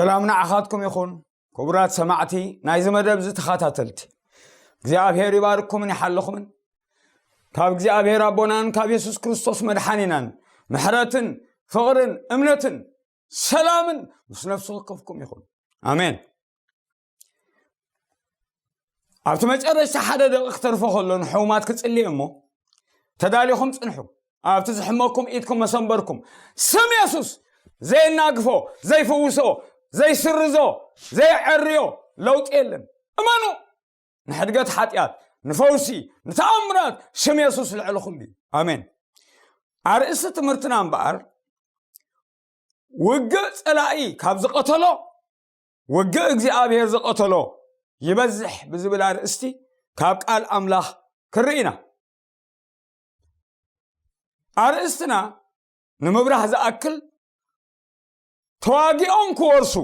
ሰላም ንዓኻትኩም ይኹን። ክቡራት ሰማዕቲ ናይዚ መደብ እዚ ተኸታተልቲ፣ እግዚኣብሔር ይባርክኩምን ይሓልኹምን። ካብ እግዚኣብሔር ኣቦናን ካብ የሱስ ክርስቶስ መድሓኒናን ምሕረትን ፍቕርን እምነትን ሰላምን ምስ ነፍሲ ወከፍኩም ይኹን። ኣሜን። ኣብቲ መጨረሽታ ሓደ ደቂቕ ክተርፎ ከሎ ንሕሙማት ክጽልየ እሞ፣ ተዳሊኹም ጽንሑ። ኣብቲ ዝሕመኩም ኢድኩም መሰንበርኩም። ስም የሱስ ዘይናግፎ፣ ዘይፍውሶ፣ ዘይስርዞ፣ ዘይዐርዮ ለውጢ የለን። እመኑ። ንሕድገት ሓጢኣት፣ ንፈውሲ፣ ንተኣምራት ስም የሱስ ልዕሊ ኩሉ እዩ። ኣሜን። ኣርእስቲ ትምህርትና እምበኣር፣ ውግእ ጸላኢ ካብ ዝቐተሎ፣ ውግእ እግዚኣብሔር ዝቐተሎ ይበዝሕ ብዝብል ኣርእስቲ ካብ ቃል ኣምላኽ ክርኢ ኢና። ኣርእስትና ንምብራህ ዝኣክል፣ ተዋጊኦም ክወርሱ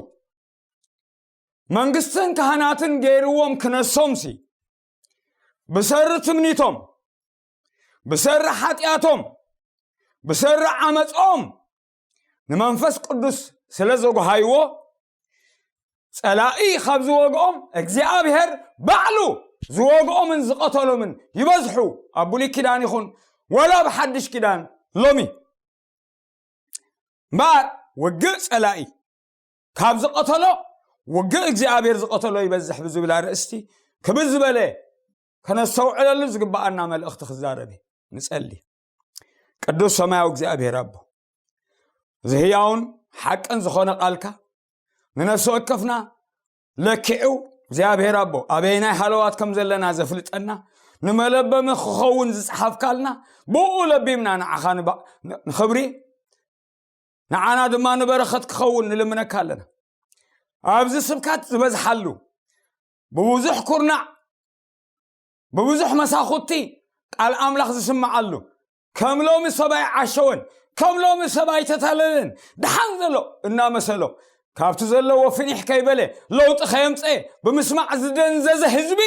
መንግስትን ካህናትን ገይርዎም ክነሶምሲ፣ ብሰሪ ትምኒቶም፣ ብሰሪ ሓጢኣቶም፣ ብሰሪ ዓመጾም ንመንፈስ ቅዱስ ስለ ዘጉሃይዎ፣ ጸላኢ ካብ ዝወግኦም እግዚኣብሔር ባዕሉ ዝወግኦምን ዝቐተሎምን ይበዝሑ። ኣብ ብሉይ ኪዳን ይኹን ወላ ኣብ ሓድሽ ኪዳን ሎሚ። እምበኣር ውግእ ጸላኢ ካብ ዝቐተሎ፣ ውግእ እግዚኣብሔር ዝቐተሎ ይበዝሕ ብዝብል ኣርእስቲ ክብር ዝበለ ከነስተውዕለሉ ዝግብኣና መልእኽቲ ክዛረብ እየ። ንጸሊ። ቅዱስ ሰማያዊ እግዚኣብሔር ኣቦ፣ እዚ ህያውን ሓቅን ዝኾነ ቃልካ ንነፍሲ ወከፍና ለኪዑ እግዚኣብሔር ኣቦ ኣበየናይ ሃለዋት ከም ዘለና ዘፍልጠና፣ ንመለበሚ ክኸውን ዝጸሓፍካልና፣ ብኡ ለቢምና ንዓኻ ንባ-፣ ንኽብሪ፣ ንዓና ድማ ንበረኸት ክኸውን ንልምነካ ኣለና። ኣብዚ ስብከት ዝበዝሓሉ፣ ብብዙሕ ኩርናዕ፣ ብብዙሕ መሳኹቲ ቃል ኣምላኽ ዝስምዓሉ፣ ከም ሎሚ ሰብ ኣይዓሸወን፣ ከም ሎሚ ሰብ ኣይተታለለን፣ ደሓን ዘሎ እናመሰሎ፣ ካብቲ ዘለዎ ፍኒሕ ከይበለ፣ ለውጢ ከየምፀ፣ ብምስማዕ ዝደንዘዘ ህዝቢ፣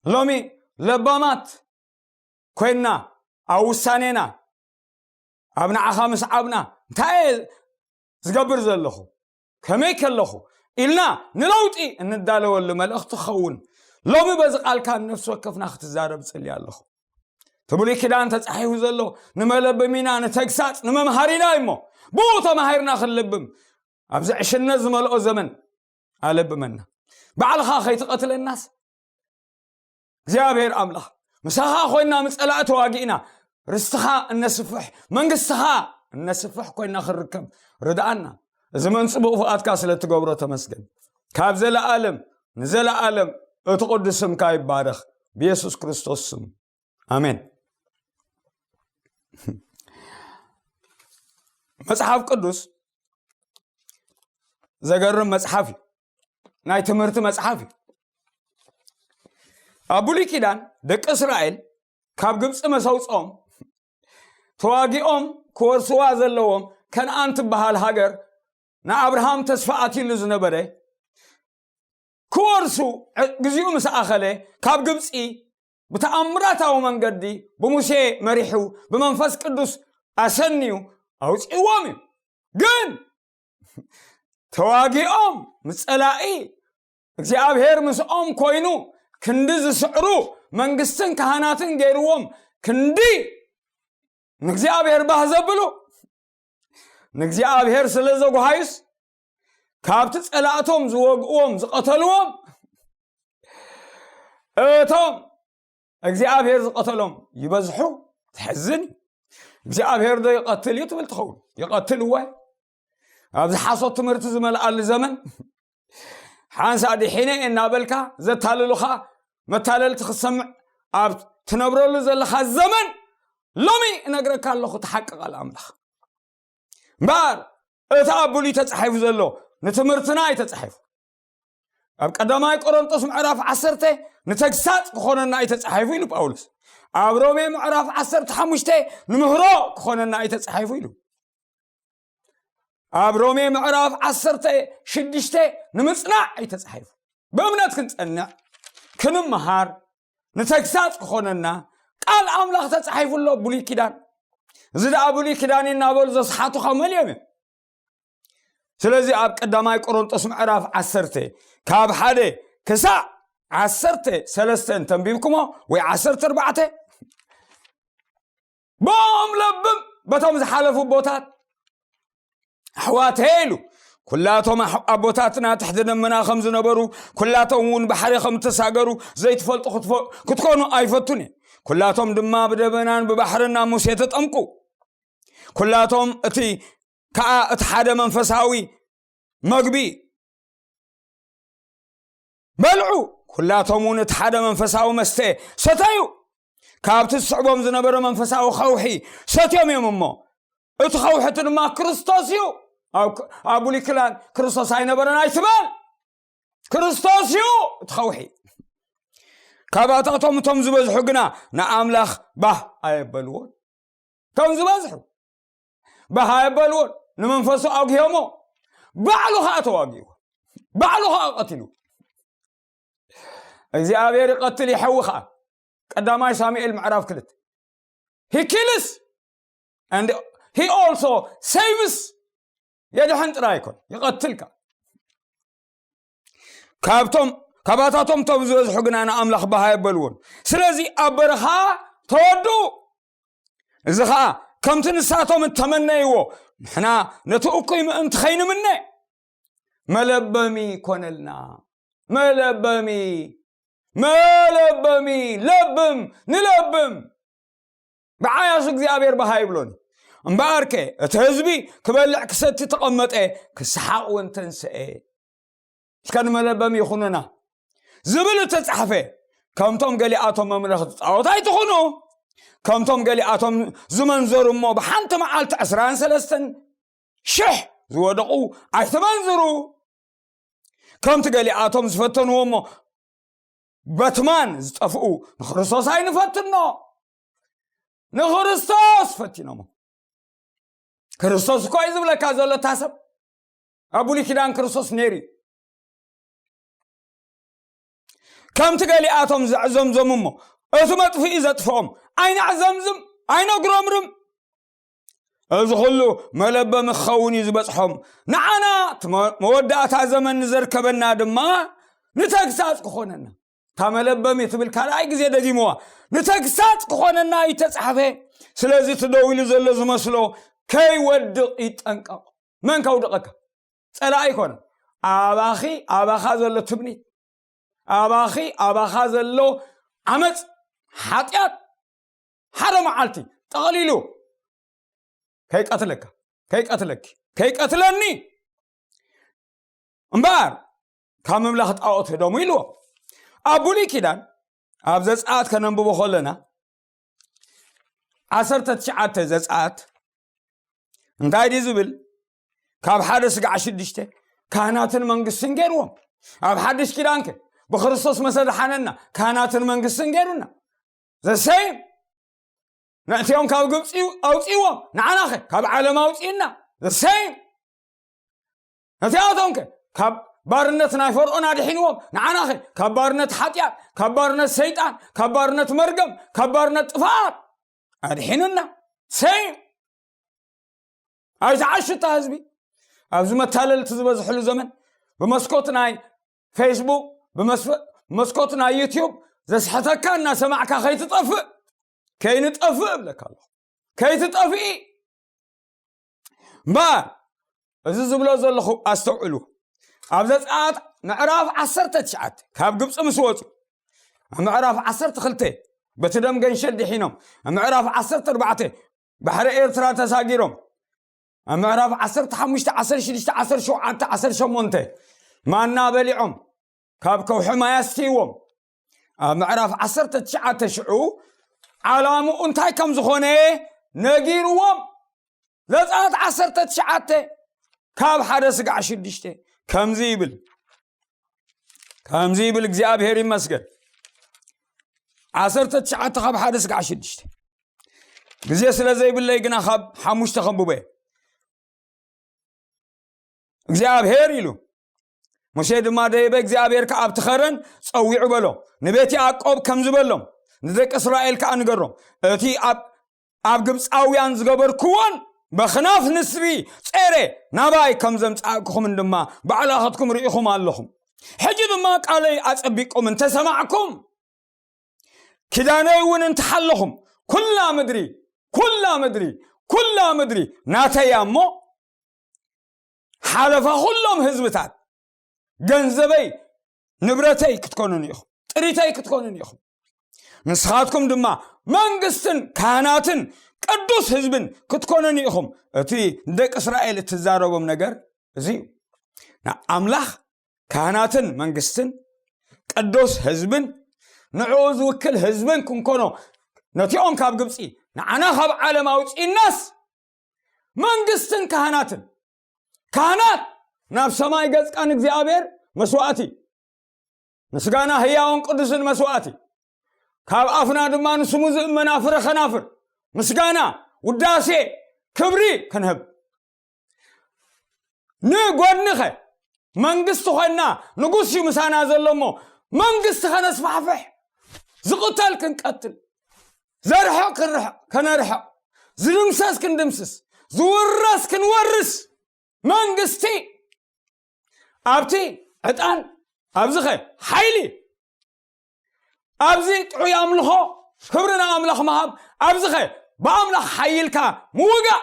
ሎሚ ለባማት ኮይንና፣ ኣብ ውሳኔና፣ ኣብ ንዓኻ ምስዓብና፣ እንታይ እየ ዝገብር ዘለኹ? ከመይ ከለኹ? ኢልና ንለውጢ እንዳለወሉ መልእኽቲ ክኸውን፣ ሎሚ በዚ ቃልካ ንነፍሲ ወከፍና ክትዛረብ ጽልያ ኣለኹ። እቲ ብሉይ ኪዳን ተጻሒፉ ዘሎ ንመለበሚና፣ ንተግሳጽ፣ ንመምሃሪና እዩ እሞ፣ ብኡ ተማሂርና ክንልብም፣ ኣብዚ ዕሽነት ዝመልኦ ዘመን ኣለብመና። ባዕልኻ ከይትቐትለናስ፣ እግዚኣብሔር ኣምላኽ፣ ምሳኻ ኮይና ምጸላእ ተዋጊእና፣ ርስትኻ እነስፍሕ፣ መንግስትኻ እነስፍሕ ኮይና ክንርከብ ርድኣና። እዚ መን ጽቡቕ ፍቓድካ ስለ እትገብሮ ተመስገን። ካብ ዘለኣለም ንዘለኣለም እቲ ቅዱስ ስምካ ይባረኽ። ብየሱስ ክርስቶስ ስም። ኣሜን። መጽሓፍ ቅዱስ ዘገርም መጽሓፍ እዩ። ናይ ትምህርቲ መጽሓፍ እዩ። ኣብ ብሉይ ኪዳን ደቂ እስራኤል ካብ ግብፂ መሰውፅኦም ተዋጊኦም ክወርስዋ ዘለዎም ከነኣን ትበሃል ሃገር ንኣብርሃም ተስፋ ኣትይሉ ዝነበረ ክወርሱ ዕ-፣ ግዚኡ ምስ ኣኸለ ካብ ግብፂ ብተኣምራታዊ መንገዲ ብሙሴ መሪሑ ብመንፈስ ቅዱስ ኣሰንዩ ኣውፅእዎም እዩ። ግን ተዋጊኦም ምስ ጸላኢ እግዚኣብሔር ምስኦም ኮይኑ ክንዲ ዝስዕሩ መንግስትን ካህናትን ገይርዎም ክንዲ ንእግዚኣብሔር ባህ ዘብሉ ንእግዚኣብሔር ስለ ዘጉሃዩስ ካብቲ ጸላእቶም ዝወግእዎም ዝቐተልዎም እቶም እግዚኣብሔር ዝቐተሎም ይበዝሑ። ትሕዝን እዩ። እግዚኣብሔር ዶ ይቐትል እዩ ትብል ትኸውን። ይቐትል እወ። ኣብዚ ሓሶት ትምህርቲ ዝመልኣሉ ዘመን ሓንሳ ድሒነ እናበልካ ዘታልሉኻ መታለልቲ ክትሰምዕ ኣብ ትነብረሉ ዘለኻ ዘመን ሎሚ እነግረካ ኣለኹ እቲ ሓቂ ቃል ኣምላኽ። እምበኣር እቲ ኣብ ብሉይ ተጻሒፉ ዘሎ ንትምህርትና እዩ ተጻሒፉ። ኣብ ቀዳማይ ቆሮንጦስ ምዕራፍ ዓሰርተ ንተግሳጽ ክኾነና እዩ ተጻሒፉ ኢሉ ጳውሎስ። ኣብ ሮሜ ምዕራፍ ዓሰርተ ሓሙሽተ ንምህሮ ክኾነና እዩ ተጻሒፉ ኢሉ። ኣብ ሮሜ ምዕራፍ ዓሰርተ ሽዱሽተ ንምጽናዕ እዩ ተጻሒፉ። ብእምነት ክንጸንዕ፣ ክንምሃር፣ ንተግሳጽ ክኾነና ቃል ኣምላኽ ተጻሒፉ ኣሎ ብሉይ ኪዳን። እዚ ደኣ ብሉይ ኪዳን እዩ እናበሉ ዘስሓቱኻ መሊኦም እዮም። ስለዚ ኣብ ቀዳማይ ቆሮንጦስ ምዕራፍ ዓሰርተ ካብ ሓደ ክሳዕ ዓሰርተ ሰለስተ እንተንቢብኩሞ ወይ ዓሰርተ ኣርባዕተ ብኦም ለብም በቶም ዝሓለፉ ኣቦታት ኣሕዋተይ ኢሉ። ኩላቶም ኣሕ- ኣቦታትና ትሕቲ ደመና ከም ዝነበሩ፣ ኩላቶም እውን ባሕሪ ከም እተሳገሩ ዘይትፈልጡ ክትፈ- ክትኮኑ ኣይፈቱን እየ። ኩላቶም ድማ ብደመናን ብባሕርን ናብ ሙሴ ተጠምቁ። ኩላቶም እቲ ከኣ እቲ ሓደ መንፈሳዊ መግቢ በልዑ። ኩላቶም እውን እቲ ሓደ መንፈሳዊ መስተ ሰተዩ። ካብቲ ዝስዕቦም ዝነበረ መንፈሳዊ ኸውሒ ሰትዮም እዮም እሞ፣ እቲ ኸውሒ እቲ ድማ ክርስቶስ እዩ። ኣብ ኣብ ብሉይ ኪዳን ክርስቶስ ኣይነበረን ኣይትበል። ክርስቶስ እዩ እቲ ኸውሒ። ካባታቶም እቶም ዝበዝሑ ግና ንኣምላኽ ባህ ኣየበልዎን። እቶም ዝበዝሑ ባህ ኣየበልዎን። ንመንፈሱ ኣጉህዮሞ፣ ባዕሉ ኸዓ ተዋጊእዎ፣ ባዕሉ ኸዓ ቀቲሉ። እግዚኣብሔር ይቐትል ይሐዊ ኸዓ። ቀዳማይ ሳሙኤል ምዕራፍ ክልተ። He kills and he also saves. የድሕን ጥራይ ኣይኮን፣ ይቐትል ከኣ። ካብቶም ካባታቶም እቶም ዝበዝሑ ግና ንኣምላኽ ባህ ኣየበልዎን። ስለዚ ኣብ በረኻ ተወድኡ። እዚ ኸኣ ከምቲ ንሳቶም እተመነይዎ ንሕና ነቲ እኩይ ምእንቲ ኸይንምነ መለበሚ ኮነልና። መለበሚ፣ መለበሚ፣ ለብም፣ ንለብም። ብዓያሱ እግዚኣብሔር ባሃ ይብሎን። እምበኣርከ እቲ ህዝቢ ክበልዕ ክሰቲ ተቐመጠ፣ ክሰሓቕ እውን ተንስአ። እስከ ንመለበሚ ይኹንና ዝብል እተጻሕፈ። ከምቶም ገሊኣቶም መምለኽቲ ጣዖት ኣይትኹኑ። ከምቶም ገሊኣቶም ዝመንዘሩ እሞ ብሓንቲ መዓልቲ ዕስራን ሰለስተን ሽሕ ዝወደቑ ኣይትመንዝሩ። ከምቲ ገሊኣቶም ዝፈተንዎ እሞ በትማን ዝጠፍኡ ንክርስቶስ ኣይንፈትኖ። ንክርስቶስ ፈቲኖሞ። ክርስቶስ እኮ እዩ ዝብለካ ዘሎ እታ ሰብ። ኣብ ብሉይ ኪዳን ክርስቶስ ነይሩ እዩ። ከምቲ ገሊኣቶም ዘዕዘምዘሙ እሞ እቲ መጥፍኢ ዘጥፍኦም ኣይነዕዘምዝም ኣይነጉረምርም። እዚ ኩሉ መለበሚ ክኸውን እዩ ዝበጽሖም። ንዓና እቲ መ- መወዳእታ ዘመን ንዘርከበና ድማ ንተግሳጽ ክኾነና። እታ መለበሚ ትብል ካልኣይ ግዜ ደጊምዋ። ንተግሳጽ ክኾነና እዩ ተጻሕፈ። ስለዚ እቲ ደው ኢሉ ዘሎ ዝመስሎ ከይወድቕ ይጠንቀቕ። መን ከውድቐካ? ጸላኢ ኣይኮነን። ኣባኺ ኣባኻ ዘሎ ትምኒት፣ ኣባኺ ኣባኻ ዘሎ ዓመጽ፣ ሓጢኣት ሓደ መዓልቲ ጠቕሊሉ ከይቀትለካ፣ ከይቀትለኪ፣ ከይቀትለኒ እምበኣር ካብ ምምላኽ ጣዖት ህደሙ ኢልዎ። ኣብ ብሉይ ኪዳን ኣብ ዘጸኣት ከነንብቦ ከለና ዓሰርተ ትሽዓተ ዘጸኣት እንታይ ድዩ ዝብል? ካብ ሓደ ስጋዕ ሽዱሽተ ካህናትን መንግስትን ገይርዎም። ኣብ ሓድሽ ኪዳንከ ብክርስቶስ መሰ ድሓነና ካህናትን መንግስትን ገይሩና። ዘሰይም ነእቲኦም ካብ ግብፂ ኣውፅእዎም፣ ንዓናኸ ካብ ዓለም ኣውፅእና። ዘሰይም ነቲኣቶምከ ካብ ባርነት ናይ ፈርዖን ኣድሒንዎም፣ ንዓናኸ ካብ ባርነት ሓጢኣት፣ ካብ ባርነት ሰይጣን፣ ካብ ባርነት መርገም፣ ካብ ባርነት ጥፍኣት ኣድሒኑና። ሰይም ኣይትዓሹ እታ ህዝቢ። ኣብዚ መታለልቲ ዝበዝሕሉ ዘመን ብመስኮት ናይ ፌስቡክ፣ ብመስኮት ናይ ዩቲዩብ ዘስሕተካ እናሰማዕካ ከይትጠፍእ፣ ከይንጠፍእ እብለካ ኣለኹ። ከይትጠፍኢ እምበኣር እዚ ዝብሎ ዘለኹ ኣስተውዕሉ። ኣብ ዘጸኣት ምዕራፍ ዓሰርተ ትሽዓተ ካብ ግብፂ ምስ ወፁ፣ ኣብ ምዕራፍ ዓሰርተ ክልተ በቲ ደም ገንሸል ድሒኖም፣ ኣብ ምዕራፍ ዓሰርተ ኣርባዕተ ባሕሪ ኤርትራ ተሳጊሮም፣ ኣብ ምዕራፍ ዓሰርተ ሓሙሽተ፣ ዓሰርተ ሽዱሽተ፣ ዓሰርተ ሸውዓተ፣ ዓሰርተ ሸሞንተ ማና በሊዖም ካብ ከውሒ ማይ ኣስትይዎም። ኣብ ምዕራፍ ዓሰርተ ትሽዓተ ሽዑ ዓላምኡ እንታይ ከም ዝኾነ ነጊርዎም። ዘጸኣት ዓሰርተ ትሽዓተ ካብ ሓደ ስጋዕ ሽዱሽተ ከምዚ ይብል። ከምዚ ይብል፣ እግዚኣብሔር ይመስገን። ዓሰርተ ትሽዓተ ካብ ሓደ ስጋዕ ሽዱሽተ ግዜ ስለ ዘይብለይ ግና ካብ ሓሙሽተ ከንብቦ እየ። እግዚኣብሔር ኢሉ። ሙሴ ድማ ደይበ፣ እግዚኣብሔር ከኣ ኣብቲ ኸረን ጸዊዑ በሎ፣ ንቤት ያዕቆብ ከምዚ በሎም፣ ንደቂ እስራኤል ከኣ ንገሮም፣ እቲ ኣብ ኣብ ግብፃውያን ዝገበርክዎን በኽናፍ ንስሪ ጼረ ናባይ ከም ዘምጻእኩኹምን ድማ ባዕላኸትኩም ርኢኹም ኣለኹም። ሕጂ ድማ ቃለይ ኣጸቢቅኩም እንተሰማዕኩም፣ ኪዳነይ እውን እንተሓለኹም፣ ኩላ ምድሪ፣ ኩላ ምድሪ፣ ኩላ ምድሪ ናተያ እሞ፣ ሓለፋ ኩሎም ህዝብታት ገንዘበይ፣ ንብረተይ ክትኮኑን ኢኹም፣ ጥሪተይ ክትኮኑን ኢኹም። ንስኻትኩም ድማ መንግስትን ካህናትን ቅዱስ ህዝብን ክትኮኑን ኢኹም። እቲ ንደቂ እስራኤል እትዛረቦም ነገር እዚ እዩ። ንኣምላኽ ካህናትን መንግስትን ቅዱስ ህዝብን ንዕኡ ዝውክል ህዝብን ክንኮኖ፣ ነቲኦም ካብ ግብፂ ንዓና ካብ ዓለም ኣውፂእናስ መንግስትን ካህናትን፣ ካህናት ናብ ሰማይ ገጽካ ንእግዚኣብሔር መስዋእቲ፣ ምስጋና ህያውን ቅዱስን መስዋእቲ፣ ካብ ኣፍና ድማ ንስሙ ዝእመና ፍረ ኸናፍር ምስጋና፣ ውዳሴ፣ ክብሪ ክንህብ። ንጎድንኸ መንግስቲ ኮይና ንጉስ እዩ ምሳና ዘሎ እሞ መንግስቲ ከነስፋሕፍሕ፣ ዝቕተል ክንቀትል፣ ዘርሕቕ ክንርሕቕ፣ ከነርሕቕ፣ ዝድምሰስ ክንድምስስ፣ ዝውረስ ክንወርስ መንግስቲ ኣብቲ ዕጣን ኣብዚኸ ሓይሊ ኣብዚ ጥዑይ ኣምልኾ ክብሪ ንኣምላኽ ምሃብ ኣብዚኸ ብኣምላኽ ሓይልካ ምውጋእ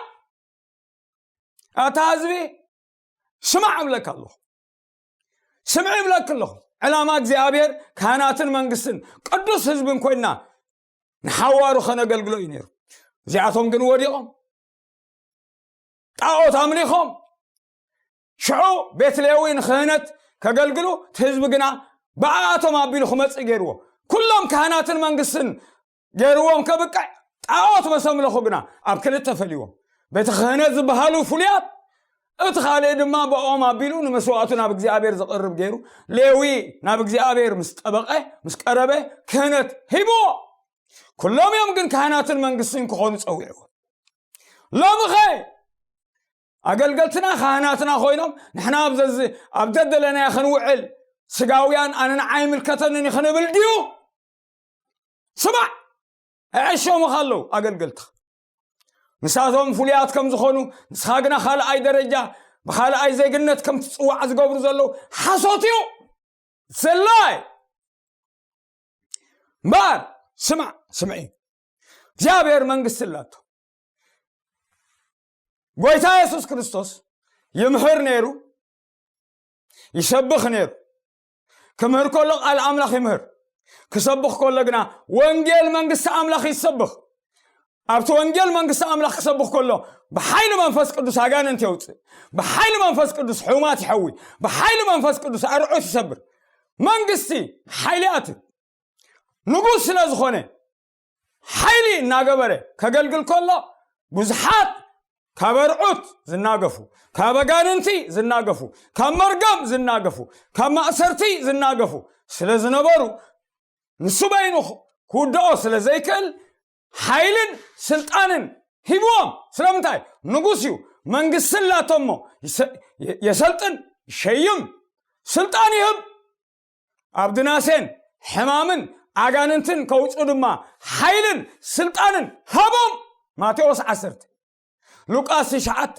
ኣታ ህዝቢ ስማዕ እብለካ ኣለኹ። ስምዒ እብለክ ኣለኹ። ዕላማ እግዚኣብሔር ካህናትን መንግስትን ቅዱስ ህዝብን ኮይና ንሓዋሩ ከነገልግሎ እዩ ነይሩ። እዚኣቶም ግን ወዲቖም ጣዖት ኣምሊኾም ሽዑ ቤት ሌዊ ንክህነት ከገልግሉ እቲ ህዝቢ ግና ብኣኣቶም ኣቢሉ ክመፅእ ገይርዎ። ኩሎም ካህናትን መንግስትን ገይርዎም ከብቅዕ ጣዖት መሰምለኹ ግና ኣብ ክልተ ፈልዎም። ቤተ ክህነት ዝበሃሉ ፍሉያት፣ እቲ ካልእ ድማ ብኦም ኣቢሉ ንመስዋዕቱ ናብ እግዚኣብሔር ዝቕርብ ገይሩ። ሌዊ ናብ እግዚኣብሔር ምስ ጠበቐ ምስ ቀረበ ክህነት ሂብዎ። ኩሎም እዮም ግን ካህናትን መንግስትን ክኾኑ ጸዊዕዎ። ሎምኸ ኣገልገልትና ካህናትና ኮይኖም ንሕና ኣብ ዘዝ ኣብ ደደለናዮ ክንውዕል ስጋውያን ኣነ ንዓይ ይምልከተንን እዩ ክንብል ድዩ? ስማዕ፣ ኣዕሾምኻ ኣለዉ ኣገልገልትኻ። ንሳቶም ፍሉያት ከም ዝኾኑ ንስኻ ግና ካልኣይ ደረጃ ብኻልኣይ ዜግነት ከም ትጽዋዕ ዝገብሩ ዘለዉ ሓሶት እዩ። ስላይ እምበኣር ስማዕ፣ ስምዒ እግዚኣብሔር መንግስቲ ኣላቶ። ጎይታ የሱስ ክርስቶስ ይምህር ነይሩ፣ ይሰብኽ ነይሩ። ክምህር ከሎ ቃል ኣምላኽ ይምህር፣ ክሰብኽ ከሎ ግና ወንጌል መንግስቲ ኣምላኽ ይሰብኽ። ኣብቲ ወንጌል መንግስቲ ኣምላኽ ክሰብኽ ከሎ ብሓይሊ መንፈስ ቅዱስ ኣጋንንት የውፅእ፣ ብሓይሊ መንፈስ ቅዱስ ሕሙማት ይሐዊ፣ ብሓይሊ መንፈስ ቅዱስ ኣርዑት ይሰብር። መንግስቲ ሓይሊ ኣትብ ንጉስ ስለ ዝኾነ ሓይሊ እናገበረ ከገልግል ከሎ ብዙሓት ካብ ኣርዑት ዝናገፉ፣ ካብ ኣጋንንቲ ዝናገፉ፣ ካብ መርገም ዝናገፉ፣ ካብ ማእሰርቲ ዝናገፉ ስለ ዝነበሩ ንሱ በይኑ ክውድኦ ስለ ዘይክእል ሓይልን ስልጣንን ሂብዎም። ስለምንታይ? ንጉስ እዩ፣ መንግስቲ ኣላቶ እሞ የሰልጥን፣ ይሸይም፣ ስልጣን ይህብ። ኣብ ድናሴን ሕማምን ኣጋንንትን ከውፁ ድማ ሓይልን ስልጣንን ሃቦም። ማቴዎስ ዓሰርተ፣ ሉቃስ ትሽዓተ፣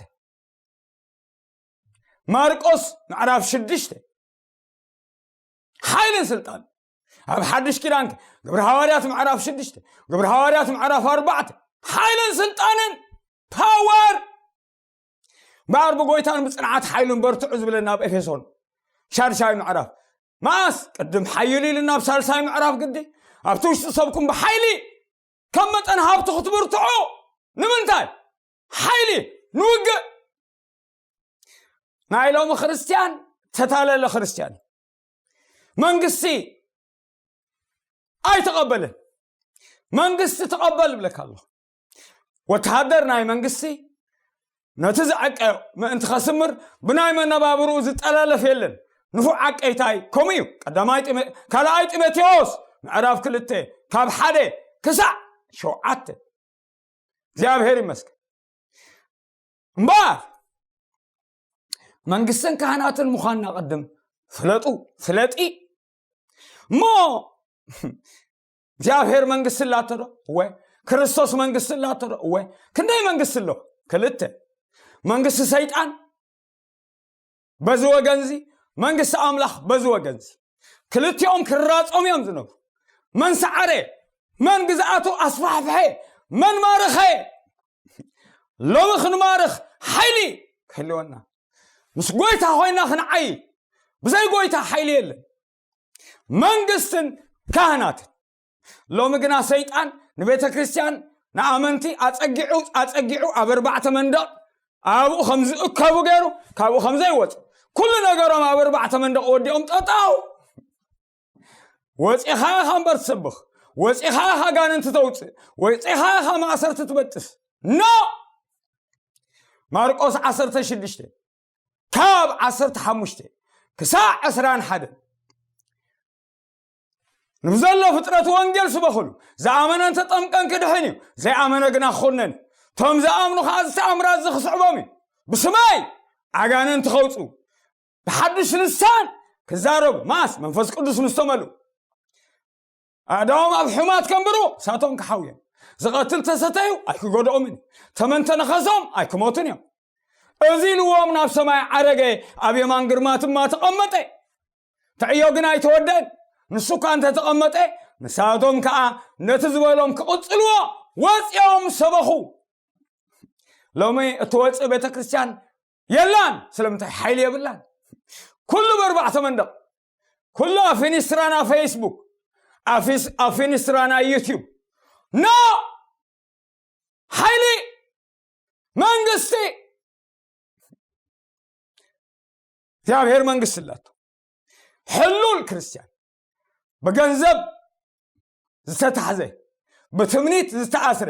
ማርቆስ ምዕራፍ ሽዱሽተ። ሓይልን ስልጣን ኣብ ሓድሽ ኪዳን ግብሪ ሃዋርያት ምዕራፍ ሽዱሽተ፣ ግብሪ ሃዋርያት ምዕራፍ ኣርባዕተ። ሓይልን ስልጣንን ፓወር እምበኣር ብጎይታን ብፅንዓት ሓይሉን በርትዑ ዝብለና ኣብ ኤፌሶን ሻድሻይ ምዕራፍ። መኣስ ቅድም ሓይሉ ኢሉ ናብ ሳልሳይ ምዕራፍ ግዲ ኣብቲ ውሽጢ ሰብኩም ብሓይሊ ከም መጠን ሃብቲ ክትብርትዑ። ንምንታይ? ሓይሊ ንውግእ። ናይ ሎሚ ክርስትያን ተታለለ ክርስትያን እዩ። መንግስቲ ኣይተቐበልን። መንግስቲ ተቐበል እብለካ ኣለኹ። ወተሃደር ናይ መንግስቲ ነቲ ዝዓቀዮ ምእንቲ ከስምር ብናይ መነባብርኡ ዝጠላለፍ የለን። ንፉዕ ዓቀይታይ ከምኡ እዩ። ቀዳማይ ጢሞ-፣ ካልኣይ ጢሞቴዎስ ምዕራፍ ክልተ ካብ ሓደ ክሳዕ ሸውዓተ። እግዚኣብሔር ይመስገን። እምበኣር መንግስትን ካህናትን ምዃንና ቅድም ፍለጡ፣ ፍለጢ እሞ እግዚኣብሔር መንግስቲ ኣላቶ ዶ? እወ። ክርስቶስ መንግስቲ ኣላቶ ዶ? እወ። ክንደይ መንግስቲ ኣሎ? ክልተ፣ መንግስቲ ሰይጣን በዚ ወገንዚ፣ መንግስቲ ኣምላኽ በዚ ወገንዚ፣ ክልቲኦም ክራጾም እዮም ዝነብሩ። መን ሰዓረ፣ መን ግዝኣቱ ኣስፋሕፍሐ፣ መን ማርኸ። ሎሚ ክንማርኽ ሓይሊ ክህልወና፣ ምስ ጎይታ ኮይና ክንዓይ። ብዘይ ጎይታ ሓይሊ የለን። መንግስትን ካህናትን። ሎሚ ግና ሰይጣን ንቤተ ክርስቲያን፣ ንኣመንቲ ኣጸጊዑ ኣጸጊዑ ኣብ ኣርባዕተ መንደቕ ኣብኡ ከም ዝእከቡ ገይሩ፣ ካብኡ ከም ዘይወፁ፣ ኩሉ ነገሮም ኣብ ኣርባዕተ መንደቕ ወዲኦም ጠጣው። ወፂኻ ኢኻ እምበር ትሰብኽ፣ ወፂኻ ኢኻ ኣጋንንቲ ተውፅእ፣ ወፂኻ ኢኻ ማእሰርቲ ትበጥስ። ኖ! ማርቆስ ዓሰርተ ሽዱሽተ ካብ ዓሰርተ ሓሙሽተ ክሳዕ ዕስራን ሓደን፣ ንብዘሎ ፍጥረት ወንጌል ስበኽሉ። ዝኣመነ እንተጠምቀን ክድሕን እዩ፣ ዘይኣመነ ግና ክኹነን። እቶም ዝኣምኑ ከዓ እዚ ተኣምራት እዚ ክስዕቦም እዩ። ብስመይ ኣጋንንቲ ከውፁ፣ ብሓድሽ ልሳን ክዛረቡ፣ ማስ መንፈስ ቅዱስ ምስ ተመልኡ፣ ኣእዳዎም ኣብ ሕማት ከንብሩ፣ እሳቶም ክሓውዮም። ዝቐትል ተሰተዩ ኣይክጎድኦምን እዩ። ተመን ተነኸሶም ኣይክሞቱን እዮም። እዚ ኢልዎም ናብ ሰማይ ዓረገ፣ ኣብ የማን ግርማ ድማ ተቐመጠ። ትዕዮ ግን ኣይተወደን። ንሱ እኳ እንተተቐመጠ፣ ንሳቶም ከዓ ነቲ ዝበሎም ክቕጽልዎ ወፂኦም ሰበኹ። ሎሚ እትወፅእ ቤተ ክርስቲያን የላን። ስለምንታይ? ሓይሊ የብላን። ኩሉ በርባዕተ መንደቕ፣ ኩሉ ኣብ ፊኒስትራና ፌስቡክ፣ ኣብ ፊስ-፣ ኣብ ፊኒስትራና ዩቲዩብ። ኖ! ሓይሊ መንግስቲ፣ እግዚኣብሔር መንግስቲ ኣላቶ። ሕሉል ክርስቲያን፣ ብገንዘብ ዝተታሕዘ፣ ብትምኒት ዝተኣስረ፣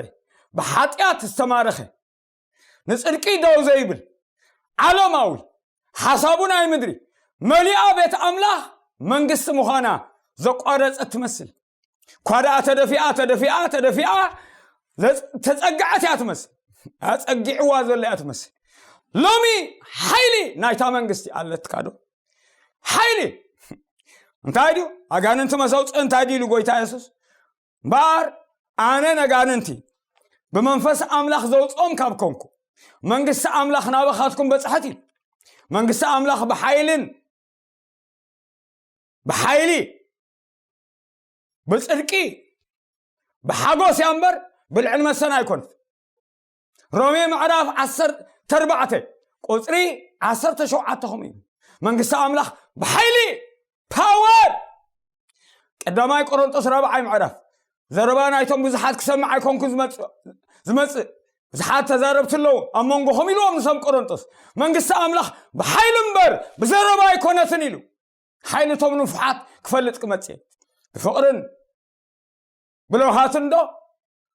ብሓጢኣት ዝተማረኸ፣ ንጽድቂ ደው ዘይብል፣ ዓለማዊ፣ ሓሳቡ ናይ ምድሪ፣ መሊኣ ቤት ኣምላኽ መንግስቲ ምዃና ዘቋረጸት ትመስል። እኳ ደኣ ተደፊኣ፣ ተደፊኣ፣ ተደፊኣ፣ ዘጽ-፣ ተጸግዐት እያ ትመስል። ኣጸጊዕዋ ዘሎ እያ ትመስል። ሎሚ ሓይሊ ናይታ መንግስቲ ኣለትካ ዶ? ሓይሊ እንታይ ድዩ? ኣጋንንቲ መሰውፅእ እንታይ ድዩ ኢሉ ጎይታ የሱስ? እምበኣር ኣነ ነጋንንቲ ብመንፈስ ኣምላኽ ዘውፅኦም ካብ ኮንኩ፣ መንግስቲ ኣምላኽ ናባኻትኩም በጽሐት ኢሉ። መንግስቲ ኣምላኽ ብሓይልን፣ ብሓይሊ፣ ብጽድቂ፣ ብሓጎስ እያ እምበር ብልዕን መስተን ኣይኮነት። ሮሜ ምዕራፍ ዓሰርተ ኣርባዕተ ቁጽሪ ዓሰርተ ሸውዓተ ከምኡ እዩ። መንግስቲ ኣምላኽ ብሓይሊ፣ ፓወር። ቀዳማይ ቆሮንጦስ ራብዓይ ምዕራፍ፣ ዘረባ ናይቶም ብዙሓት ክሰምዕ ኣይኮንኩ ዝመጽእ፣ ዝመጽእ፣ ብዙሓት ተዛረብቲ ኣለዉ ኣብ መንጎኹም ኢልዎም ንሰብ ቆሮንጦስ። መንግስቲ ኣምላኽ ብሓይሊ እምበር ብዘረባ ኣይኮነትን ኢሉ። ሓይሊ እቶም ንፉሓት ክፈልጥ ክመጽእ እየ። ብፍቕርን ብለውሃትን ዶ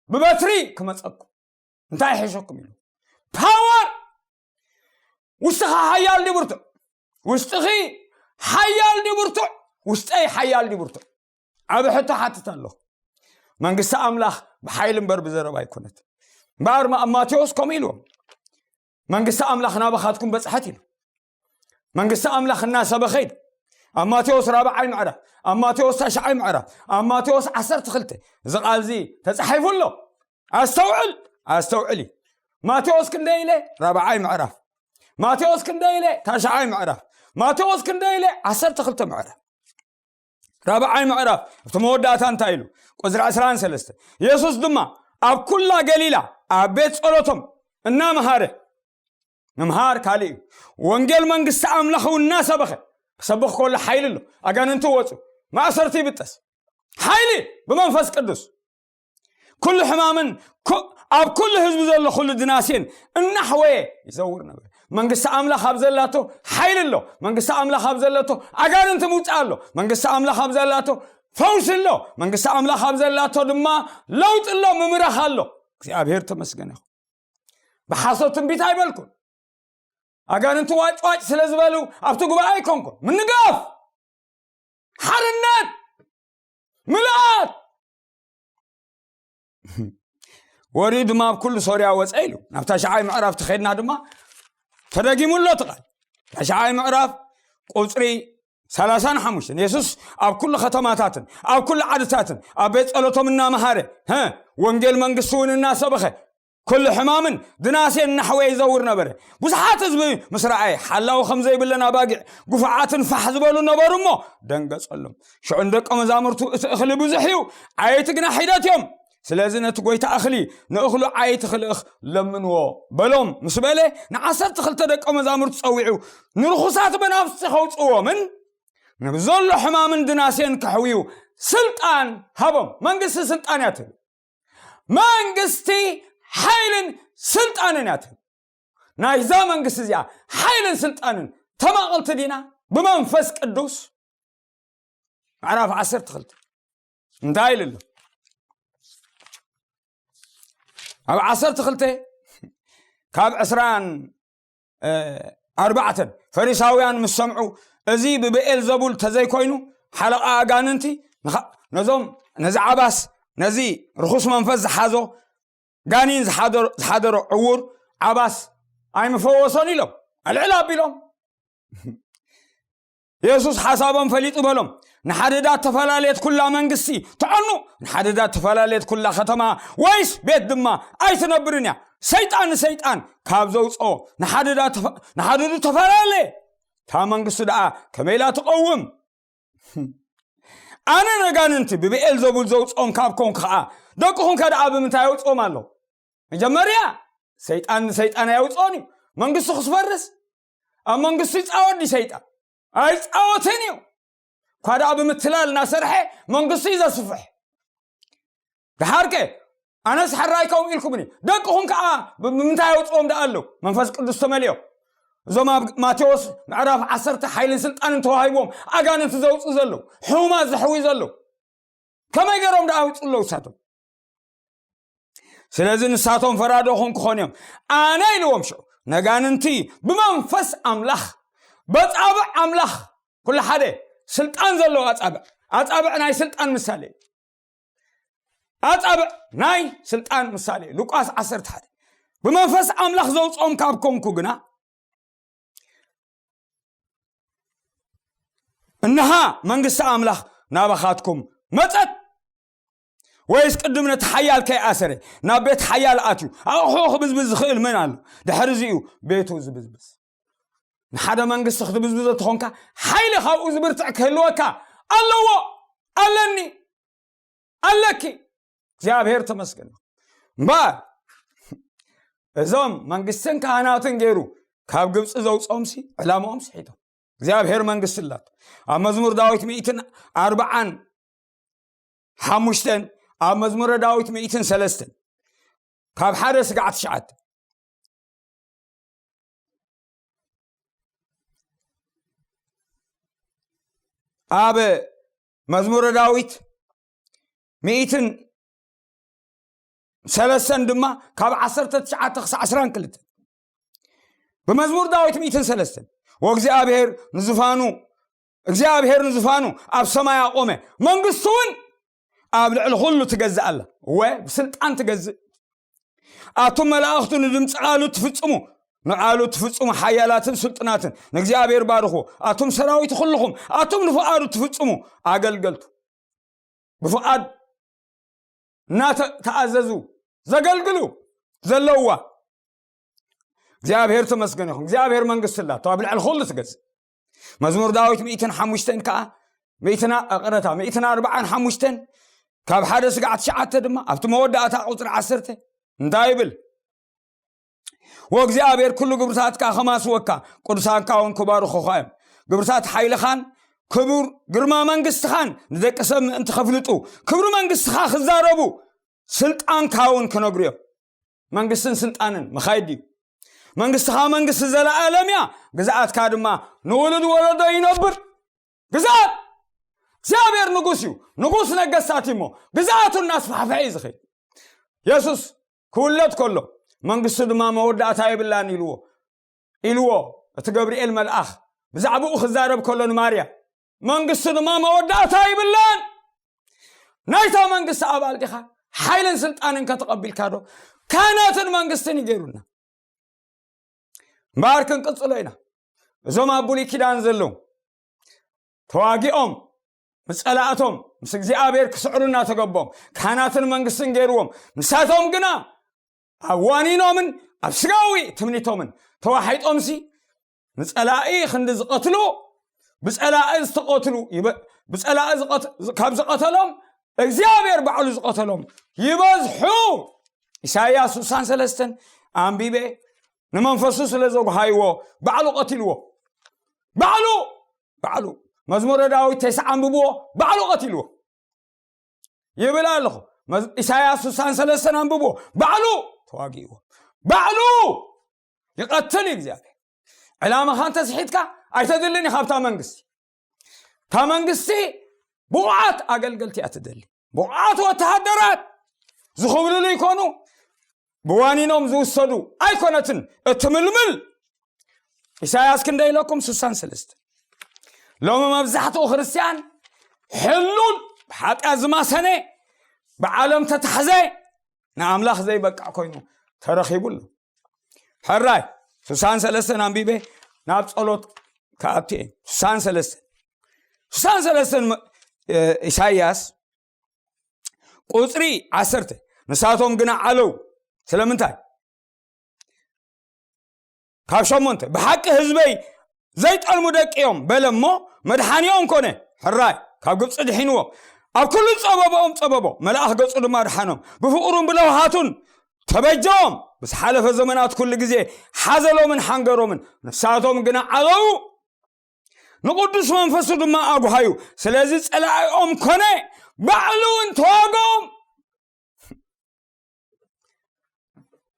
ብበትሪ ክመጸኩም? እንታይ ይሕሸኩም ኢሉ። ፓወር! ውስጥኻ ሓያል ድዩ ብርቱዕ? ውስጥኺ ሓያል ድዩ ብርቱዕ? ውስጠይ ሓያል ድዩ ብርቱዕ? ዓቢ ሕቶ ሓትት ኣለኹ። መንግስቲ ኣምላኽ ብሓይሊ እምበር ብዘረባ ኣይኮነት። እምበኣር ማ-፣ ማቴዎስ ከምኡ ኢልዎም። መንግስቲ ኣምላኽ ናባኻትኩም በጽሐት ኢሉ። መንግስቲ ኣምላኽ እናሰበኸ ኢሉ። ኣብ ማቴዎስ ራብዓይ ምዕራፍ፣ ኣብ ማቴዎስ ታሽዓይ ምዕራፍ፣ ኣብ ማቴዎስ ዓሰርተ ክልተ እዚ ቃል እዚ ተጻሒፉ ኣሎ። ኣስተውዕል፣ ኣስተውዕል እዩ። ማቴዎስ ክንደይ ኢለ? ራብዓይ ምዕራፍ። ማቴዎስ ክንደይ ኢለ? ታሽዓይ ምዕራፍ። ማቴዎስ ክንደይ ኢለ? ዓሰርተ ክልተ ምዕራፍ። ራብዓይ ምዕራፍ ኣብቲ መወዳእታ እንታይ ኢሉ? ቁጽሪ ዕስራን ሰለስተ፣ የሱስ ድማ ኣብ ኩላ ገሊላ ኣብ ቤት ጸሎቶም እናመሃረ፣ ምምሃር ካልእ እዩ፣ ወንጌል መንግስቲ ኣምላኽ እውን እናሰበኸ፣ ክሰብኽ ከሎ ሓይሊ ኣሎ። ኣጋንንቲ ወፁ፣ ማእሰርቲ ይብጠስ። ሓይሊ ብመንፈስ ቅዱስ። ኩሉ ሕማምን ኩ-፣ ኣብ ኩሉ ህዝቢ ዘሎ ኩሉ ድናሴን እናሕወየ ይዘውር ነበር። መንግስቲ ኣምላኽ ኣብ ዘላቶ ሓይሊ ኣሎ። መንግስቲ ኣምላኽ ኣብ ዘላቶ ኣጋንንቲ ምውፃእ ኣሎ። መንግስቲ ኣምላኽ ኣብ ዘላቶ ፈውሲ ኣሎ። መንግስቲ ኣምላኽ ኣብ ዘላቶ ድማ ለውጢ ኣሎ፣ ምምራኽ ኣሎ። እግዚኣብሔር ተመስገነ ይኹን። ብሓሶት ትንቢት ኣይበልኩን። ኣጋንንቲ ዋጭ ዋጭ ስለ ዝበሉ ኣብቲ ጉባኤ ኣይኮንኩን። ምንጋፍ፣ ሓርነት፣ ምልኣት። ወሪዱ ድማ ኣብ ኩሉ ሶርያ ወፀ ኢሉ። ናብ ታሽዓይ ምዕራፍ ተኸድና ድማ ተደጊሙ ኣሎ እቲ ቃል። ታሽዓይ ምዕራፍ ቁፅሪ ሰላሳን ሓሙሽተን፣ የሱስ ኣብ ኩሉ ከተማታትን ኣብ ኩሉ ዓድታትን ኣብ ቤት ጸሎቶም እናመሃረ፣ ሀ፣ ወንጌል መንግስቲ እውን እናሰበኸ፣ ኩሉ ሕማምን ድናሴን ናሕወ ይዘውር ነበረ። ብዙሓት ህዝቢ ምስ ረኣየ፣ ሓላዊ ከም ዘይብለን ኣባጊዕ፣ ግፉዓትን ፋሕ ዝበሉ ነበሩ እሞ ደንገጸሎም። ሽዑ ንደቀ መዛሙርቱ፣ "እቲ እኽሊ ብዙሕ እዩ፣ ዓየይቲ ግና ሒደት እዮም። ስለዚ ነቲ ጐይታ እኽሊ ንእኽሉ ዓየይቲ ክልእኽ ለምንዎ" በሎም። ምስ በለ፣ ንዓሰርተ ክልተ ደቀ መዛሙርቱ ጸዊዑ፣ ንርኹሳት መናፍስቲ ከውጽእዎምን ንብዘሎ ሕማምን ድናሴን ከሕውዩ ስልጣን ሃቦም። መንግስቲ ስልጣን እያ ትብል። መንግስቲ ሓይልን ስልጣንን እያ ትብል። ናይዛ መንግስቲ እዚኣ ሓይልን ስልጣንን ተማቐልቲ ዲና ብመንፈስ ቅዱስ? ምዕራፍ ዓሰርተ ክልተ እንታይ ኢሉ ኣሎ? ኣብ ዓሰርተ ክልተ ካብ ዕስራን፣ እ፣ ኣርባዕተን፣ ፈሪሳውያን ምስ ሰምዑ፣ "እዚ ብብኤል ዘቡል ተዘይኮይኑ ሓለቓ ኣጋንንቲ ንኻ-፣ ነዞም፣ ነዚ ዓባስ፣ ነዚ ርኹስ መንፈስ ዝሓዞ፣ ጋኒን ዝሓደሮ፣ ዝሓደሮ ዕዉር ዓባስ ኣይምፈወሶን?" ኢሎም ኣልዕል ኣቢሎም። የሱስ ሓሳቦም ፈሊጡ በሎም፣ "ንሓደዳ ተፈላለየት ኩላ መንግስቲ ትዐኑ፣ ንሓደዳ ተፈላለየት ኩላ ከተማ ወይስ ቤት ድማ ኣይትነብርን እያ። ሰይጣን ንሰይጣን ካብ ዘውፅኦ ንሓደዳ ተፈ-፣ ንሓደዱ ተፈላለየ፣ እታ መንግስቲ ደኣ ከመይ ኢላ ትቐውም? ኣነ ነጋንንቲ ብብኤል ዘቡል ዘውፅኦም ካብ ኮንኩ ኸዓ፣ ደቅኹም ከ ደኣ ብምንታይ የውፅኦም ኣሎ? መጀመርያ ሰይጣን ንሰይጣን ኣየውፅኦን እዩ። መንግስቱ ክስፈርስ ኣብ መንግስቱ ይፃወት ድዩ ሰይጣን? ኣይፃወትን እዩ። እኳ ደኣ ብምትላል እናሰርሐ መንግስቱ እዩ ዘስፍሕ። ደሓርከ ኣነስ ሕራይ ከምኡ ኢልኩምኒ፣ ደቅኹም ከዓ ብምንታይ ኣውፅኦም ደኣ ኣለዉ? መንፈስ ቅዱስ ተመሊኦም። እዞም ኣብ ማቴዎስ ምዕራፍ ዓሰርተ ሓይልን ስልጣንን ተዋሂብዎም ኣጋንንቲ ዘውፅኡ ዘለዉ፣ ሕሙማት ዘሕውዩ ዘለዉ፣ ከመይ ገይሮም ደኣ ኣውፅኡ ኣለዉ ንሳቶም? ስለዚ ንሳቶም ፈራዶ ኹም ክኾኑ እዮም። ኣነ ኢልዎም ሽዑ፣ ነጋንንቲ ብመንፈስ ኣምላኽ፣ በጻብዕ ኣምላኽ፣ ኩሉ ሓደ ስልጣን ዘለዎ ኣጻብዕ፣ ኣጻብዕ ናይ ስልጣን ምሳሌ እዩ። ኣጻብዕ ናይ ስልጣን ምሳሌ እዩ። ሉቃስ ዓሰርተ ሓደ። ብመንፈስ ኣምላኽ ዘውፅኦም ካብ ኮንኩ ግና፣ እንሃ መንግስቲ ኣምላኽ ናባኻትኩም መጸት። ወይስ ቅድም ነቲ ሓያል ከይኣሰረ ናብ ቤት ሓያል ኣትዩ ኣቑሑ ክብዝብዝ ዝኽእል መን ኣሎ? ድሕሪ እዚኡ ቤቱ ዝብዝብዝ። ንሓደ መንግስቲ ክትብዝብዞ ተኾንካ፣ ሓይሊ ካብኡ ዝብርትዕ ክህልወካ ኣለዎ። ኣለኒ፣ ኣለኪ። እግዚኣብሔር ተመስገን። እምበኣር እዞም መንግስትን ካህናትን ገይሩ ካብ ግብፂ ዘውፅኦምሲ ዕላምኦም ስሒቶም። እግዚኣብሔር መንግስቲ ኣላቶ። ኣብ መዝሙር ዳዊት ሚእትን ኣርባዓን ሓሙሽተን፣ ኣብ መዝሙረ ዳዊት ሚእትን ሰለስተን፣ ካብ ሓደ ስጋዕ ትሽዓተ፣ ኣብ መዝሙረ ዳዊት ሚእትን ሰለስተን ድማ ካብ ዓሰርተ ትሽዓተ ክሳዕ ዕስራን ክልተን። ብመዝሙር ዳዊት ሚእትን ሰለስተን፣ "ወእግዚኣብሔር ንዙፋኑ፣ እግዚኣብሔር ንዙፋኑ ኣብ ሰማይ ኣቆመ፣ መንግስቱ እውን ኣብ ልዕሊ ኩሉ ትገዝእ ኣላ." እወ፣ ብስልጣን ትገዝእ። "ኣቱም መላእኽቱ ንድምፂ ቃሉ ትፍጽሙ፣ ንቃሉ ትፍጽሙ ሓያላትን ስልጡናትን ንእግዚኣብሔር ባርኽዎ። ኣቱም ሰራዊቱ ኩልኹም፣ ኣቱም ንፍቓዱ ትፍጽሙ ኣገልገልቱ፣ ብፍቓድ እናተኣዘዙ ዘገልግሉ ዘለውዋ እግዚኣብሔር ተመስገን ይኹን። እግዚኣብሔር መንግስቲ ኣላቶ ኣብ ልዕሊ ኩሉ ትገዝእ። መዝሙር ዳዊት ሚእትን ሓሙሽተን ከዓ፣ ሚእትን፣ ይቕረታ፣ ሚእትን ኣርባዓን ሓሙሽተን ካብ ሓደ ስጋዕ ትሽዓተ ድማ ኣብቲ መወዳእታ ቁፅሪ ዓሰርተ እንታይ ይብል? "ወእግዚኣብሔር ኩሉ ግብርታትካ ከማስወካ፣ ቅዱሳንካ እውን ክባርኹኻ እዮም። ግብርታት ሓይልኻን ክቡር ግርማ መንግስትኻን ንደቂ ሰብ ምእንቲ ከፍልጡ፣ ክብሪ መንግስትኻ ክዛረቡ፣ ስልጣንካ እውን ክነግሩ እዮም።" መንግስትን ስልጣንን መኻይድ ድዩ? "መንግስትኻ መንግስቲ ዘለኣለም እያ፣ ግዝኣትካ ድማ ንውሉድ ወለዶ ይነብር።" ግዝኣት እግዚኣብሔር ንጉስ እዩ፣ ንጉስ ነገስታት እዩ እሞ ግዝኣቱ እናስፋሕፍሐ እዩ ዝኸይድ። የሱስ ክውለድ ከሎ፣ "መንግስቱ ድማ መወዳእታ የብላን" ኢልዎ፣ ኢልዎ እቲ ገብርኤል መልኣኽ ብዛዕባኡ ክዛረብ ከሎ ንማርያም፣ "መንግስቱ ድማ መወዳእታ የብላን። ናይታ መንግስቲ ኣባል ዲኻ? ሓይልን ስልጣንን ከተቐቢልካ ዶ?" ካህናትን መንግስትን ይገይሩና። እምበኣር ክንቅጽሎ ኢና። እዞም ኣብ ብሉይ ኪዳን ዘለዉ ተዋጊኦም ምስ ጸላእቶም ምስ እግዚኣብሔር ክስዕሩ እናተገቦም ካህናትን መንግስትን ገይርዎም፣ ንሳቶም ግና ኣብ ዋኒኖምን ኣብ ስጋዊ ትምኒቶምን ተዋሒጦምሲ ንጸላኢ ክንዲ ዝቐትሉ፣ ብጸላኢ ዝተቐትሉ ይበ-፣ ብጸላኢ ዝቐት-፣ ካብ ዝቐተሎም እግዚኣብሔር ባዕሉ ዝቐተሎም ይበዝሑ። ኢሳይያስ ስሳን ሰለስተን ኣንቢበ፣ ንመንፈሱ ስለ ዘጉሃይዎ ባዕሉ ቀቲልዎ። ባዕሉ፣ ባዕሉ። መዝሙረ ዳዊት ተስዓ ኣንብብዎ፣ ባዕሉ ቀቲልዎ ይብል ኣለኹ። መዝ-፣ ኢሳይያስ ስሳን ሰለስተን ኣንብብዎ፣ ባዕሉ ተዋጊእዎ። ባዕሉ ይቐትል እዩ እግዚኣብሔር። ዕላማኻ እንተስሒትካ ኣይተድልን ኢኻ ኣብታ መንግስቲ። እታ መንግስቲ ብቑዓት ኣገልገልቲ እያ ትደሊ። ብቑዓት ወተሃደራት ዝኽብልሉ ይኮኑ፣ ብዋኒኖም ዝውሰዱ ኣይኮነትን እትምልምል። ኢሳያስ ክንደይ ኢለኩም? ስሳን ሰለስተ። ሎሚ መብዛሕትኡ ክርስቲያን ሕሉል ብሓጢኣት ዝማሰነ፣ ብዓለም ተታሕዘ፣ ንኣምላኽ ዘይበቅዕ ኮይኑ ተረኺቡ ኣሎ። ሕራይ ስሳን ሰለስተን ኣንቢበ ናብ ጸሎት ክኣቱ እየ። ስሳን ሰለስተን፣ ስሳን ሰለስተን፣ እ፣ ኢሳይያስ ቁጽሪ ዓሰርተ። ንሳቶም ግና ዓለው። ስለምንታይ? ካብ ሸሞንተ፣ ብሓቂ ህዝበይ ዘይጠልሙ ደቂ እዮም በለ እሞ፣ መድሓኒኦም ኮነ። ሕራይ ካብ ግብፂ ድሒንዎም፣ ኣብ ኩሉ ጸበባኦም ጸበቦ፣ መልኣኽ ገጹ ድማ ድሓኖም። ብፍቕሩን ብለውሃቱን ተበጀዎም። ብዝሓለፈ ዘመናት ኩሉ ግዜ ሓዘሎምን ሓንገሮምን፣ ንሳቶም ግና ዓበው፣ ንቅዱስ መንፈሱ ድማ ኣጉሃዩ። ስለዚ ጸላኢኦም ኮነ፣ ባዕሉ እውን ተዋግኦም።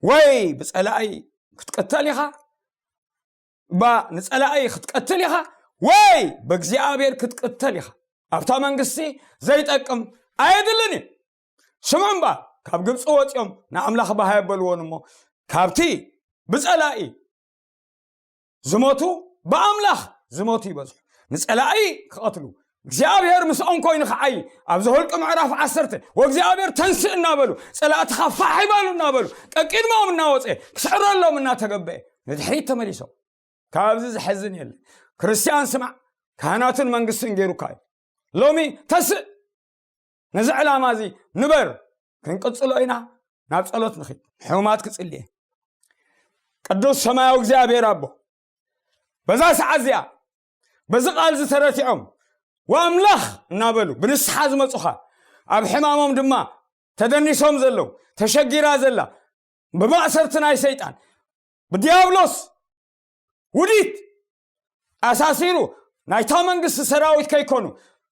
ወይ ብጸላኢ ክትቅተል ኢኻ፣ ባ ንጸላኢ ክትቀትል ኢኻ፣ ወይ ብእግዚኣብሔር ክትቅተል ኢኻ። ኣብታ መንግስቲ ዘይጠቅም ኣየድልን እዩ። ስምዑ እምበኣር፣ ካብ ግብፂ ወፂኦም ንኣምላኽ ባህ የበልዎን እሞ፣ ካብቲ ብጸላኢ ዝሞቱ ብኣምላኽ ዝሞቱ ይበዝሑ። ንጸላኢ ክቐትሉ እግዚኣብሔር ምስኦም ኮይኑ ክዓይ፣ ኣብ ዘኍልቍ ምዕራፍ ዓሰርተ፣ ወእግዚኣብሔር ተንስእ እናበሉ፣ ጸላእትኻ ፋሕ ይበሉ እናበሉ፣ ቀቂድሞም እናወፀ፣ ክስዕረሎም እናተገበአ፣ ንድሕሪት ተመሊሶም። ካብዚ ዝሐዝን የለን። ክርስትያን ስማዕ፣ ካህናትን መንግስትን ገይሩካ እዩ። ሎሚ ተስእ፣ ነዚ ዕላማ እዚ ንበር። ክንቅጽሎ ኢና። ናብ ጸሎት ንኺድ። ሕሙማት ክጽልየ። ቅዱስ ሰማያዊ እግዚኣብሔር ኣቦ፣ በዛ ሰዓት እዚኣ፣ በዚ ቃል እዚ ተረቲዖም፣ ወኣምላኽ እናበሉ ብንስሓ ዝመጹኻ፣ ኣብ ሕማሞም ድማ ተደኒሶም ዘለዉ፣ ተሸጊራ ዘላ፣ ብማእሰርቲ ናይ ሰይጣን፣ ብዲያብሎስ ውዲት ኣሳሲሩ፣ ናይታ መንግስቲ ሰራዊት ከይኮኑ፣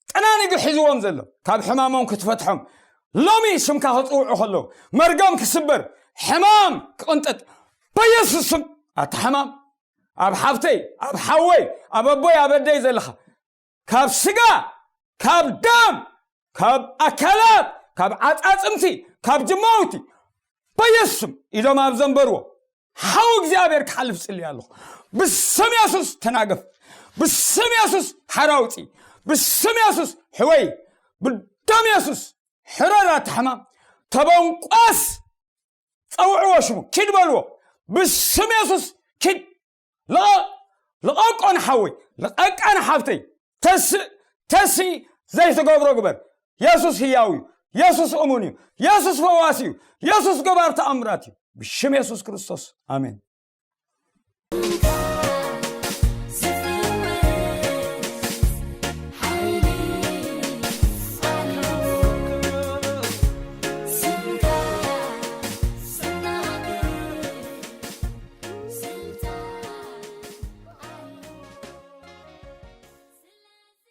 ጠናኒጉ ሒዝዎም ዘሎ፣ ካብ ሕማሞም ክትፈትሖም፣ ሎሚ ሽምካ ክጽውዑ ከለዉ፣ መርገም ክስበር፣ ሕማም ክቕንጠጥ፣ በኢየሱስ ስም፣ ኣታ ሕማም፣ ኣብ ሓፍተይ፣ ኣብ ሓወይ፣ ኣብ ኣቦይ፣ ኣብ ኣደይ ዘለኻ፣ ካብ ስጋ፣ ካብ ደም፣ ካብ ኣካላት፣ ካብ ዓጻጽምቲ፣ ካብ ጅማውቲ፣ በኢየሱስ ስም ኢዶም ኣብ ዘንበርዎ ሓው እግዚኣብሔር ክሓልፍ ጽልይ ኣለኹ። ብስም የሱስ ተናገፍ። ብስም የሱስ ሓራ ውጺ። ብስም የሱስ ሕወይ። ብደም የሱስ ሕረር ኣታ ሕማም። ተበንቋስ ጸውዕዎ ሽሙ። ኪድ በልዎ። ብስም የሱስ ኪድ። ልቐቕ። ልቐቆ ንሓወይ። ልቐቃ ንሓፍተይ። ተስእ፣ ተስኢ ዘይትገብሮ ግበር። የሱስ ህያው እዩ። የሱስ እሙን እዩ። የሱስ ፈዋሲ እዩ። የሱስ ገባር ተኣምራት እዩ። ብሽም የሱስ ክርስቶስ። ኣሜን።